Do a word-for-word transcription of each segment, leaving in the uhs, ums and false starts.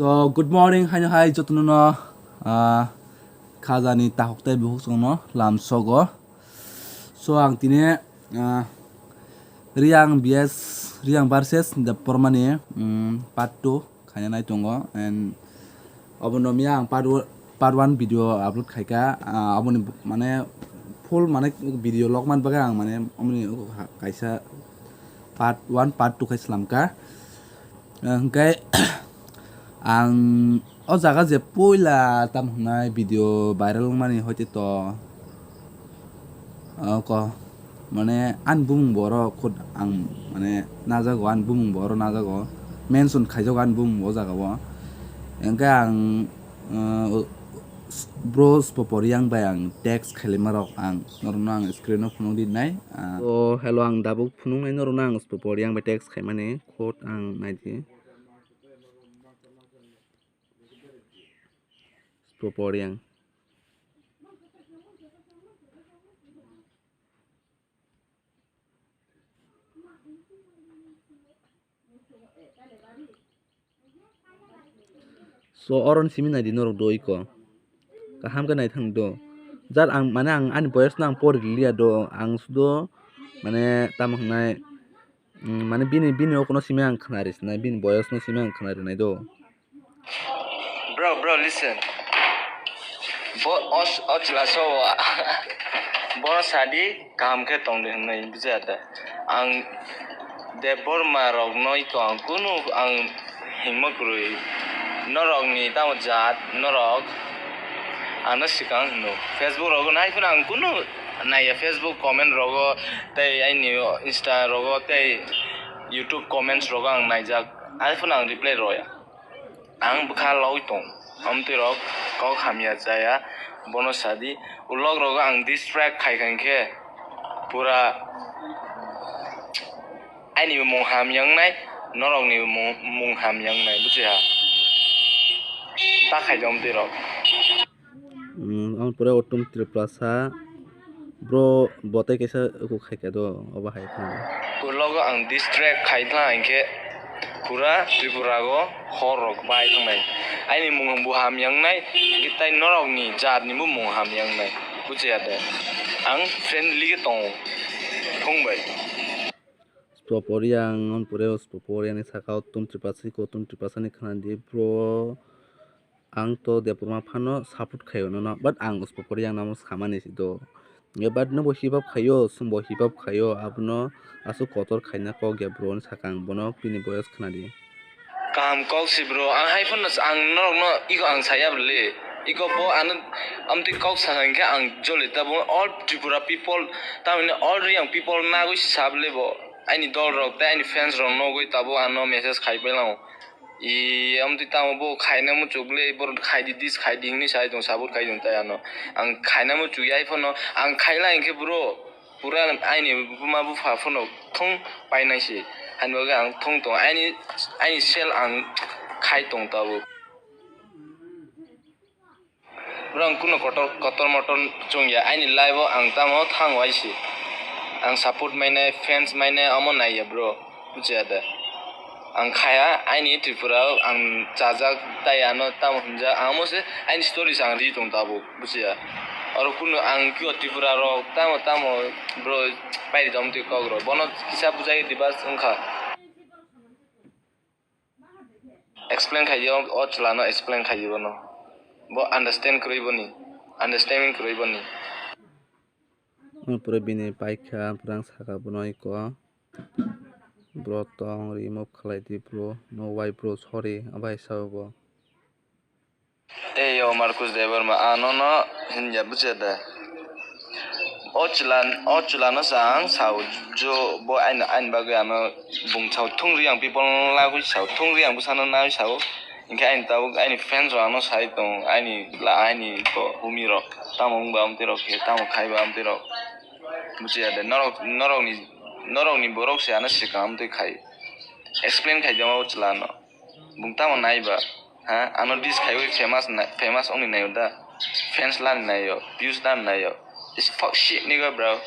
So, good morning, haino hai jotono no, ah, khajani tahuk tei buhuk chwngno lam sogo. So, ang tini, ah, Riang B S, Riang versus Debbarmani, mm, part two khaina nai tongo, and obono miya ang part wo-, part one video upload khaika, ah, aboni mane full mane video logman bagwi ang mane omoni kaisa part one, part two khai slamka. Ah, hwnkhe ang o jaga je puila tam hwnai video viral wngmani hoite to, ah, ko, mane ani bumung bo oro khud ang mane najago, ani bumung bo oro najago, mention khaijago ani bumung bo o jaga o. Hwnkhe ang, ah, bro Spopo Riang bai ang text khailima rok ang norokno ang screen o phunuk di nai. Ah, o hello, ang dabuk phunuknai norokno ang Spopo Riang bai text khaimani. Code ang naidi. Spopo Riang. So, oron simi naidi norok do iko. Kaham khe naithang do. Jar ang, mane ang ani boyes no ang pori liya do. Ang sudo, mane tamo hwnai, mm, mane bini, bini okono simi ang khna ri sinai, bini boyes no simi ang khna rinai do. Bro, bro, listen. Bo os-, o chwla so wa. Bono sadi kaham khe tongdi hwnwi bujia da. Ang Debbarma rokno iko ang kunu ang himma kwrwi. Norokni tamo jat, norok ano swkang hwno. Facebook rogo nai phano ang kunu naiya, Facebook comment rogo tei aini Insta rogo tei YouTube comments rogo ang naijak. Ai phano ang reply roya. Ang bwkha logwi tong. Amtwi rok kok hamya chaya, bono sadi. Ulok rogo ang distract khai khai khe pura aini mung hamya wngnai, norokni mung, mung hamya wngnai, bujiha? Ta khai do amtwi rok. Mm, ang pore Uttom Tiprasa, bro, bo tei kaisa eko khaikha do, obo hai phano. Ulogo ang distract khai thang hinkhe pura Tripura o hor rok bai thangnai. Aini mung bo hamya wngnai, hinkhe tai norokni jat ni bo mung hamya wngnai. Bujiya de? Ang friendly khe tongo, thung bai. Spopo Riang, ang pore Spopo Riang ni saka o Uttom Tiprasa, eko Uttom Tiprasa ni khna di, bro. Ang to Debbarma phano support khaio nono, but ang Spopo Riang no amo samani si do. Ye, but nwng bo hip hop khaio, chwng bo hip hop khaio, abono aswk kotor khaina kok ya bro ni saka ang bono bini boyes khna di. Kaham kok si bro, ang hai phano ang norok no iko ang saya bwle. Iko bo ano amtwi kok saka hinkhe ang joli ta bo all Tripura people, tamoni all Riang people nagwi si sa bwle bo. Aini dol rok tei aini fans rok nogwi tabuk ano message khai pai lango. I, amtwi tamo bo khaina muchuk le, borok khai di, dis khai di hinwi sai tong, support khai tong tai ano. Ang khaina muchuk ya, iphano ang khaila hinkhe bro, pura aini buma bupha phano thung painai se. Hani bagwi ang thung tong, aini, aini sel ang khai tong tabuk. Bro, ang kuno kotor, kotor motor chwngya. Aini life o ang tamo thang waisi. Ang support mainai, fans mainai, omo naiya, bro. Bujiya da? Ang khaya, aini Tripura o ang chajak, tai ano tamo hwnjak. Ang omo se aini story se ang ri tong tabuk, bujiya? Oro kuno ang kio Tripura rok tamo, tamo, bro, pairi dom twi kok rok. Bono kisa bujai reverse wngkha. Explain khai di, o, o chwla no explain khai di bono. Bo understand kwrwi boni, understanding kwrwi boni. Ang pura bini paikha, ang pura ang saka bono iko. Bro tong remove khlai di bro, no why bro, sorry, abai sao bo. Ei yo Marcus Debbarma, ano no hinya buche de. O chwla, o chwla no sa ang sao jo, bo aini, aini bagwi ano bung sao thung ri ang people lagwi sao, thung ri ang bwsano nai sao. Hinkhe aini tabuk aini fans rok ano sai tong, aini la, aini to humi rok tamo wng ba amtwi rok khe, tamo khai ba amtwi rok. Buchiya de, norok, norokni, norokni borok se ano swkang amtwi khai. Explain khai de o chwla no. Bung tamo nai ba? Ha? Ano diss khaiwi famous na, famous wngwi naio da? Fans lani naio, views lani naio. This fuck shit, nigga, bro.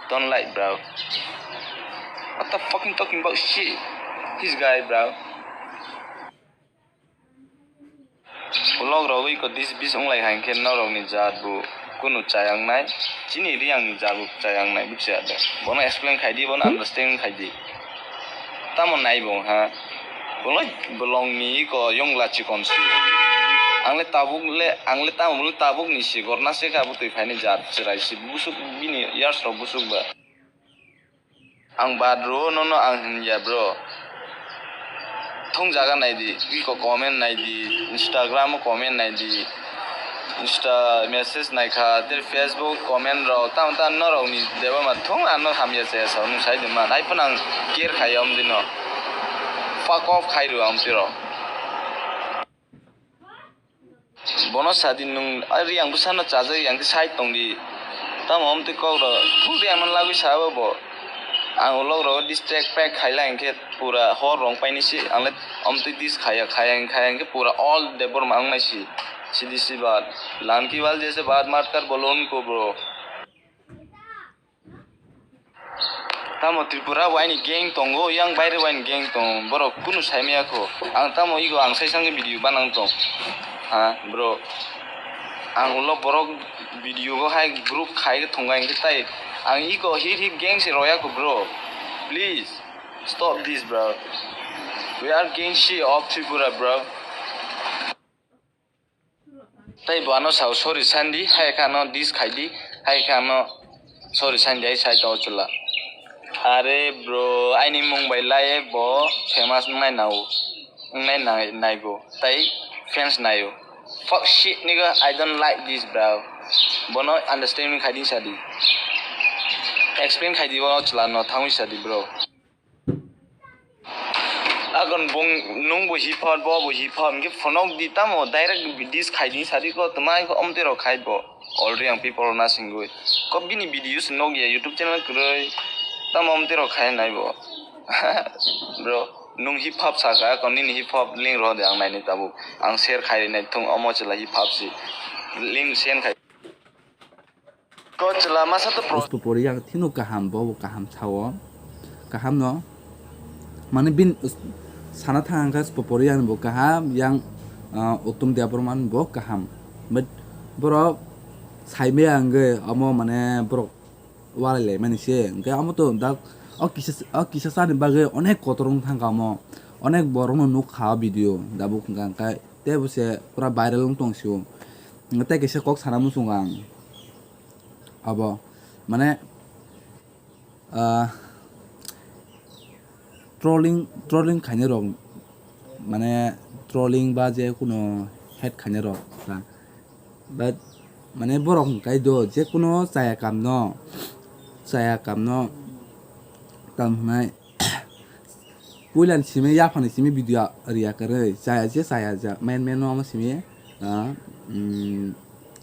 Don't like, bro. What the fucking talking about shit? This guy, bro. Vlog rogwi ko dis bis wnglai hai khe norokni jat bo kunu chayang nai, chini Reang ni jat bo chayang nai, buchia de? Bono explain khai di, bono understand khai di. Tamo nai bo ha? Bolai bolong ni ko yongla chikon si. Ang le tabuk le, ang le tamo le tabuk ni si gorna se kha bwtwi phaini jat chwrai si busuk bini years rok busuk ba. Ang bad rw nono ang hinya bro. Thung jaga nai di, iko comment nai di, Instagram o comment nai di, Insta message nai kha, tei Facebook comment rok, tamo tamo norok ni deba ma thung ano hamya se sa nung sai di man. Hai phano ang care khai om dino. Fuck off khai rw ang tiro. Bono sadi nung, ari ang bwsano chajak yang khe sai tong di. Tamo omtwi kok rok, thung di ang lagwi sa bo bo. Ang ulok rok distract pack khai la hwnkhe pura hor rong paini si, ang le omtwi dis khaya, khaya, khaya hwnkhe pura all day borma wngnai si. Sidi si baat. Lanki wal jaise baat mat kar bolo unko bro. Tamo Tripura bo aini gang tongo, yang baire bo aini gang tongo, borok kunu saimaya kho. Ang tamo ego ang sai sangkhe video banang tong. Ha, bro. Ang ulo borok video go hai group khai thongga hwnkhe tai ang ego hit hit gang se roya kho, bro. Please stop this, bro. We are gang shi of Tripura, bro. Tei bo ano sao sorry sandi, hai khe ano dis khai di, hai khe ano sorry sandi, hai sai tong chwla. Are bro, aini mung bai lai bo famous wngnai nao, wngnai nai, nai bo, tei fans naio. Fuck shit nigga, I don't like this bro. Bono understanding khai di sadi. Explain khai di bono chwla no thangwi sadi bro. Agon bung nung bo hip hop, bo bo hip hop, hingke phonok di tamo direct dis khai di sadi ko tama ko omtwi rok khai bo. Already ang people na singwi. Ko bini video se nog ya YouTube channel kwrwi. Tamo omtwi rok khai nai bo. Bro, nung hip hop saka ko nini hip hop link ro de ang naini tabuk. Ang share khai nai thung omo chwla hip hop si. Link send khai. Ko chwla masa to pro- Puspopori yang thino kaham, bo bo kaham sao. Kaham no. Mane bin sana thang kha Puspopori yang bo kaham, yang, ah, Uttom Debbarma bo kaham. But borok saimaya hwnkhe omo mane borok walai lai mani se. Hwnkhe omo to dak o kisa, o kisa sani bagwi onek kotor wng thang kha omo. Onek borok no nuk kha o video. Dabuk hwnkha hwnkhe tei bo se pura viral wng tong sio. Tei kaisa kok sana muchungo ang. Abo, mane, ah, trolling, trolling khainai rok, mane, trolling ba je kuno hate khainai rok, ba, but, mane, borok hwnkhe do, je kuno chaya kamno, chaya kamno, tamo hwnai, Puila ni simi yaphang ni simi video riya kwrwi chaya je chaya ja main main no omo simi, ah, mm,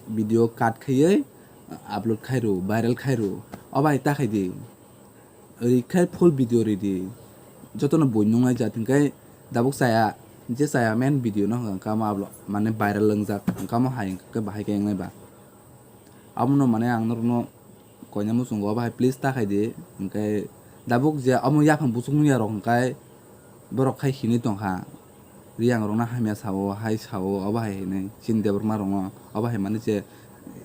video cut khaiwi upload khai rw viral khai rw obo hai ta khai di ri khai full video ri di joto no bui nung lai jat hwnkhe dabuk chaya je chaya main video no hwnkha omo upload mane viral wngjak hwnkha omo hai hwnkhe bahai khe wngnai ba. Abono mane ang norokno koina muchungo, obo hai please ta khai di. Hwnkhe dabuk je omo yaphang buchuk nungya rok hwnkhe borok khai hinwi tongkha. Riyang rokno hamya sao, hai sao, obo hai hinwi chini Debbarma rokno, obo hai mani je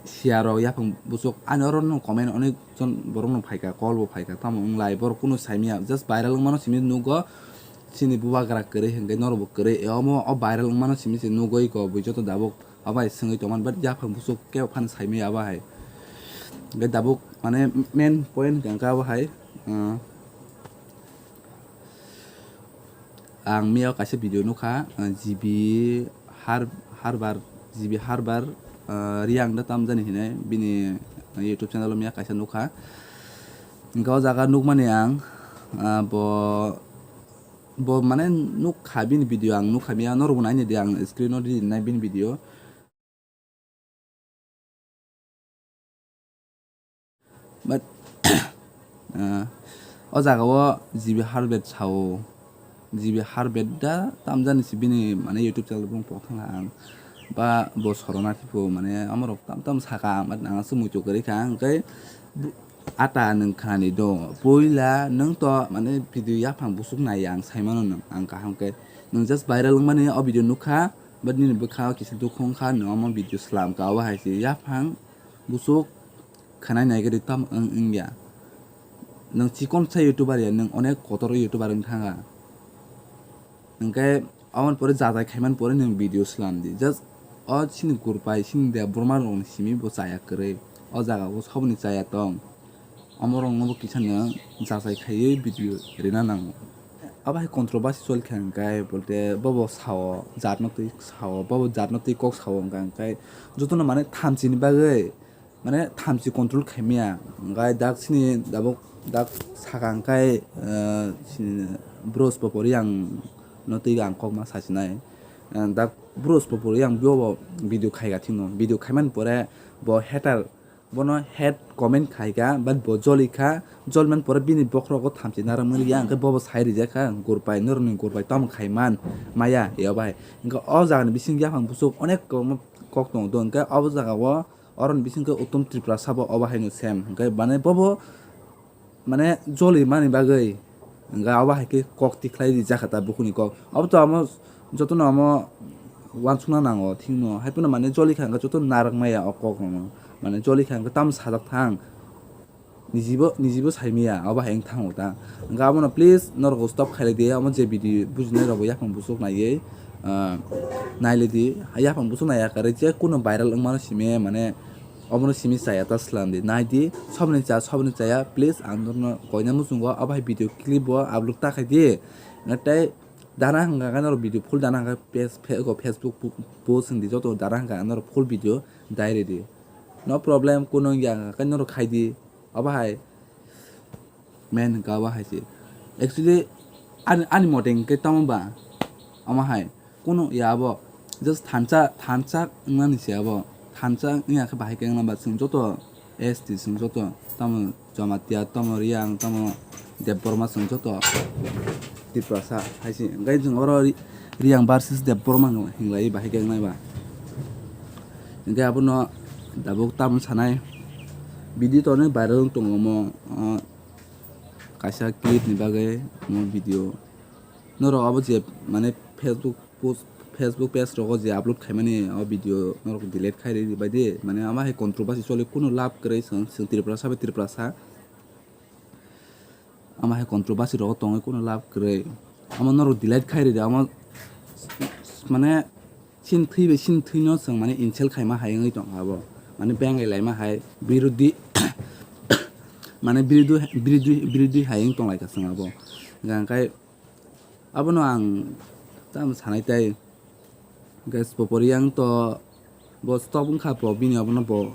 siya rok yaphang buchuk ani oro no comment onek jon borok no phaikha, call bo phaikha, tamo wng lai borok kunu saimya, just viral wngmano simi nugo chini bubagra kwrwi hwnkhe norokbo kwrwi, omo o viral wngmano simi se nugwi ko bui joto dabuk. Obo hai swngwi tongmani, but yaphang buchuk kebo phano saimaya abo hai. Hwnkhe dabuk mane main point hwnkhe abo hai, ah, ang miya kaisa video nukha, ah, G B Har-, Harbar, G B Harbar, ah, Riyang da tamjani hinwi bini YouTube channel o miya kaisa nukha. Hwnkhe o jaga nukmani ang, ah, bo, bo mane nukha bini video ang nukha miya norokbo nainai di ang screen o rinai bini video. But, ah, o jaga o G B Harbet sao, G B Harbet da tamjani si bini mane YouTube channel bung pok thang ang ba bo sorona tipo mane amorok tam tam saka ang, but ang aswk muitu kwrwi kha ang khe bu-, ata nwng khnani do puila nwng to mane video yaphang busuk nai ang saimano nwng ang kaham khe nwng just viral wngmani o video nukha. But nini bwkha o kisa dukhu wngkha, nwng omo video slam ka, obo hai se yaphang busuk khwnai nai gari tam wng wngya. Nwng chikonsa YouTuber ya, nwng onek kotor YouTuber wng thanga. Hwnkhe aboni pore jajai khaimani pore nwng video slam di. Just o chini gurpai, chini Debbarma rokni simi bo chaya kwrwi. O jaga o saboni chaya tong. Omorokno bo kisa nwng jachai khaiwi video rina nango. Abo hai controversy choli kha hwnkhe, bolte bobo sao, jatno twi sao, bobo jatno twi kok sao hwnkha hwnkhe jotono mane thamchini bagwi mane thamchi control khaimaya. Hwnkhe dak chini tabuk dak saka hwnkhe, eh, chini bros popori ang no twi ang kok ma sachinai. Eh, dak bros popori ang bobo video khaiga thwino. Video khaimani pore bo hater bono hate comment khaikha, but bo jolikha, jolmani pore bini bokhorogo thamchi narwkmani ya, hwnkhe bobo sai rijakkha, gurpai, norokni gurpai tamo khaiman maya, e obo hai. Hwnkhe o jagani bising yaphang busuk onek kwbangma kok tongo, hwnkhe obo jagao oroni bisingkhe Uttom Tripura sabo obo haino same, hwnkhe mane bobo mane joli mani bagwi hwnkhe abo hai khe kok tikhlai rijak kha ta bukhukni kok. Abo to amo jotono amo uansukna nango thikno. Hai phano mane joli kha hwnkhe joto narwk maya o kok rokno. Mane joli kha hwnkhe tamo sajak thang. Nijibo, nijibo saimaya abo hai wng thango ta. Hwnkhe abono please norok stop khailai di. Amo je video bujinai rokbo yaphang busuk naiwi, ah, nailai di. Yaphang busuk naiya kwrwi je kuno viral wngmano simi mane Obono simi chaya ta slam di, nai di, soboni cha, soboni chaya, please, ang norokno koina muchungo abo hai video clip bo upload ta khai di. Tei dana hwnkha khe norok video full dana hwnkha page, phe-, ego Facebook po-, post wng di, joto dana hwnkha norok full video dai rw di. No problem, kuno wngya hwnkha khe norok khai di, abo hai. Main hwnkha abo hai se. Actually, ani, ani mote hwnkhe tamo ba? Omo hai. Kuno ya abo. Just thansa, thansa wngnani se abo. Thansa wngya khe bahai khe wngna ba chwng joto S T chwng joto. Tamo Jamatia, tamo Riang, tamo Debbarma chwng joto. Tiprasa hai se. Hwnkhe chwng oro Ri-, Riang versus Debbarma hinglai bahai khe wngnai ba. Hwnkhe abono tabuk tamo sanai. Video to onek viral wng tongo omo. O, kaisa clip ni bagwi omo video. Norok abo je mane Facebook post, Facebook page rogo je upload khaimani o video norok delete khai rwdi bai di. Mane ama hai controversy choli kuno lab kwrwi chwng, chwng Tripura sa bai Tripura sa. Ama hai controversy rogo tongwi kuno lab kwrwi. Amo norok delete khai rwdi, amo mane Chini thwi bai chini thwino chwng mane insult khaima hai wngwi tongkha abo. Mane bengai laima hai birodhi, mane birodhi, birodhi, birodhi hai wng tonglaikha chwng abo. Hwnkhe abono ang tamo sanai tai. Hwnkhe Popo Reang to bo stop wngkha, bo bini abono bo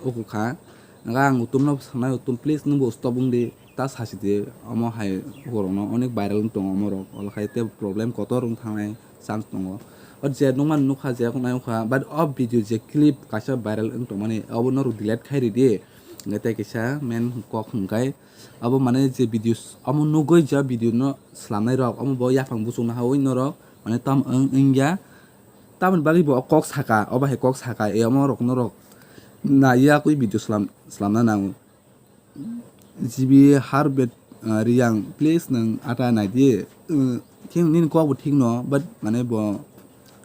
ukukha. Hwnkhe ang Uttom no sanai, Uttom please nwngbo stop wngdi. Ta sasi di, omo hai borokno onek viral wng tongo omorok, olo khai tei problem kotor wng thangnai chance tongo. O je nukmani nukha, je nai nukha, but o video je clip kaisa viral wng tongmani, obo norok delete khai ridi. Hwnkhe tei kaisa main kok hwnkhe abo mane je video s-, omo nugwi je video no slamnai rok, omo bo yaphang buchung nahawi norok mane tam wng wngya. Tamoni bagwi bo kok saka, obo hai kok saka, e omo rok norok naiya kwi video slam, slamna nango. G B Harbet, ah, Reang, please nwng ata nai di. Uh, khe nini kok bo thik no, but mane bo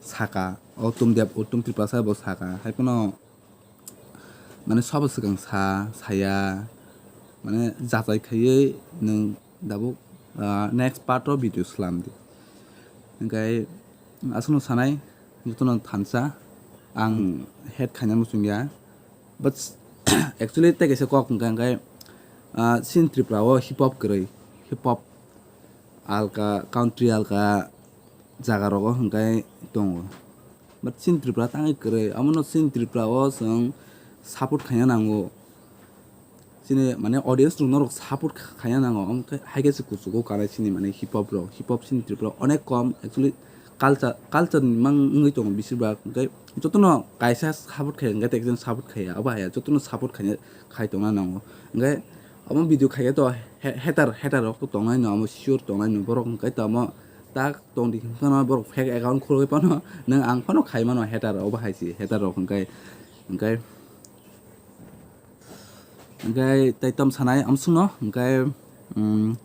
saka, o Uttom Deb, Uttom Tiprasa bo saka. Hai phano mane sabo swkang sa, saya, mane jachai khaiwi nwng dabuk, ah, next part o video slam di. Hwnkhe aswkno sanai, jotono thansa, ang hate khaina muchung ya. But actually tei kaisa kok hwnkha hwnkhe, ah, chini Tripura o hip hop kwrwi, hip hop alka, country alka jaga rogo hwnkhe tongo. But chini Tripura tangwi kwrwi, abono chini Tripura o chwng support khaina nango. Chini mane audience rok norok support kha-, khaina nango, omo khe hai khe se kuchugo kanai chini mane hip hop rok, hip hop chini Tripura onek kom actually culture, culture ni mang wngwi tongo besibak, hwnkhe jotono kaisa support khai hwnkhe tei ekjon support khaiya, obo haiya jotono support khaina khai tongna nango, hwnkhe omo video khaikhe to he-, hater, hater rok to tongnai no, omo sure tongnai no, borok hwnkhe to omo tak tongdi hwnkhe no borok fake account khulwi phano nwng ang phano khai mano hater, obo hai se hater rok hwnkhe, hwnkhe. Hwnkhe tei tamo sanai amsukno, hwnkhe, um,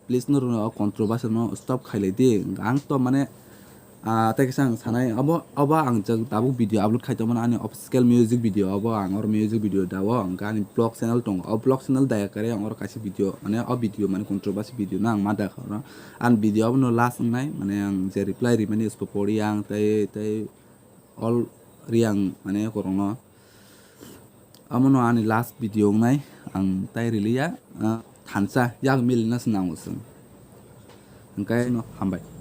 please norokno o controversy no stop khailai di. Ang to mane Ah, tei kisa ang sanai, abo, abo ang jang tabuk video upload khai tongmani ani official music video, abo ang oro music video dao, ang ani vlog channel tongo, o vlog channel daya kare ang oro kaisa video, mane o video mane controversy video no ang ma dakha oro. Ani video abono last wngnai, mane ang je reply rimani sbo pori ang tei, tei all ri ang mane korokno. Abono ani last video wngnai, ang tai riliya, ah, thansa yak milina se nango chwng. Hwnkhe no hambai.